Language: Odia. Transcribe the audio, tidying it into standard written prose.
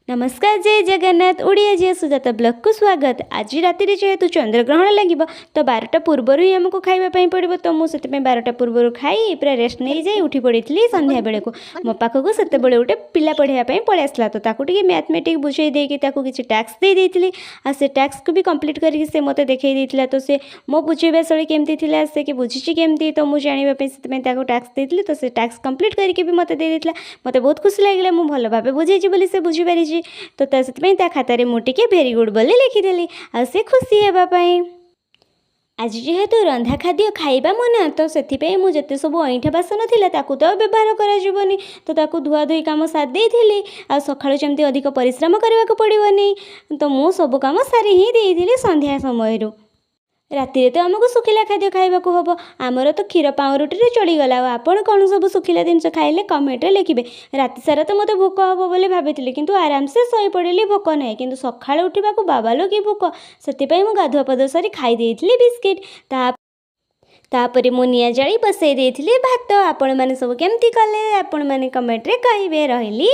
ନମସ୍କାର, ଜୟ ଜଗନ୍ନାଥ। ଓଡ଼ିଆ ଝିଅ ସୁଜାତା ବ୍ଲଗ୍କୁ ସ୍ୱାଗତ। ଆଜି ରାତିରେ ଯେହେତୁ ଚନ୍ଦ୍ରଗ୍ରହଣ ଲାଗିବ, ତ 12ଟା ପୂର୍ବରୁ ହିଁ ଆମକୁ ଖାଇବା ପାଇଁ ପଡ଼ିବ। ତ ମୁଁ ସେଥିପାଇଁ 12ଟା ପୂର୍ବରୁ ଖାଇ ପୁରା ରେଷ୍ଟ ନେଇଯାଇ ଉଠି ପଡ଼ିଥିଲି ସନ୍ଧ୍ୟା ବେଳକୁ। ମୋ ପାଖକୁ ସେତେବେଳେ ଗୋଟେ ପିଲା ପଢ଼ିବା ପାଇଁ ପଳେଇ ଆସିଲା। ତ ତାକୁ ଟିକେ ମ୍ୟାଥମେଟିକ୍ ବୁଝେଇ ଦେଇକି ତାକୁ କିଛି ଟାସ୍କ ଦେଇ ଦେଇଥିଲି। ଆଉ ସେ ଟାସ୍କକୁ ବି କମ୍ପ୍ଲିଟ୍ କରିକି ସେ ମୋତେ ଦେଖେଇ ଦେଇଥିଲା। ତ ସେ ମୋ ବୁଝେଇବା ଶୈଳୀ କେମିତି ଥିଲା, ସେ କି ବୁଝିଛି କେମିତି, ତ ମୁଁ ଜାଣିବା ପାଇଁ ସେଥିପାଇଁ ତାକୁ ଟାସ୍କ ଦେଇଥିଲି। ତ ସେ ଟାସ୍କ କମ୍ପ୍ଲିଟ୍ କରିକି ବି ମୋତେ ଦେଇ ଦେଇଥିଲା। ମୋତେ ବହୁତ ଖୁସି ଲାଗିଲା, ମୁଁ ଭଲ ଭାବେ ବୁଝେଇଛି ବୋଲି ସେ ବୁଝିପାରିଛି। ତ ତା ସେଥିପାଇଁ ତା ଖାତାରେ ମୁଁ ଟିକେ ଭେରି ଗୁଡ଼୍ ବୋଲି ଲେଖିଦେଲି ଆଉ ସେ ଖୁସି ହେବା ପାଇଁ। ଆଜି ଯେହେତୁ ରନ୍ଧା ଖାଦ୍ୟ ଖାଇବା ମନା, ତ ସେଥିପାଇଁ ମୁଁ ଯେତେ ସବୁ ଅଇଁଠା ବାସନ ଥିଲା, ତାକୁ ତ ଆଉ ବ୍ୟବହାର କରାଯିବନି। ତ ତାକୁ ଧୁଆଧୁଇ କାମ ସାରି ଦେଇଥିଲି। ଆଉ ସକାଳୁ ଯେମିତି ଅଧିକ ପରିଶ୍ରମ କରିବାକୁ ପଡ଼ିବନି, ତ ମୁଁ ସବୁ କାମ ସାରି ହିଁ ଦେଇଥିଲି ସନ୍ଧ୍ୟା ସମୟରୁ। ରାତିରେ ତ ଆମକୁ ଶୁଖିଲା ଖାଦ୍ୟ ଖାଇବାକୁ ହେବ। ଆମର ତ କ୍ଷୀର ପାଉଁରୁଟିରେ ଚଳିଗଲା। ଆଉ ଆପଣ କ'ଣ ସବୁ ଶୁଖିଲା ଜିନିଷ ଖାଇଲେ, କମେଣ୍ଟରେ ଲେଖିବେ। ରାତି ସାରା ତ ମୋତେ ଭୋକ ହେବ ବୋଲି ଭାବିଥିଲି, କିନ୍ତୁ ଆରାମସେ ଶୋଇପଡ଼ିଲି, ଭୋକ ନାହିଁ। କିନ୍ତୁ ସକାଳୁ ଉଠିବାକୁ ବାବାଲୋ କି ଭୋକ! ସେଥିପାଇଁ ମୁଁ ଗାଧୁଆ ପାଧୁଆ ସାରି ଖାଇ ଦେଇଥିଲି ବିସ୍କିଟ୍। ତାପରେ ମୁଁ ନିଆଁ ଜାଳି ବସେଇ ଦେଇଥିଲି ଭାତ। ଆପଣମାନେ ସବୁ କେମିତି କଲେ, ଆପଣମାନେ କମେଣ୍ଟରେ କହିବେ। ରହିଲି।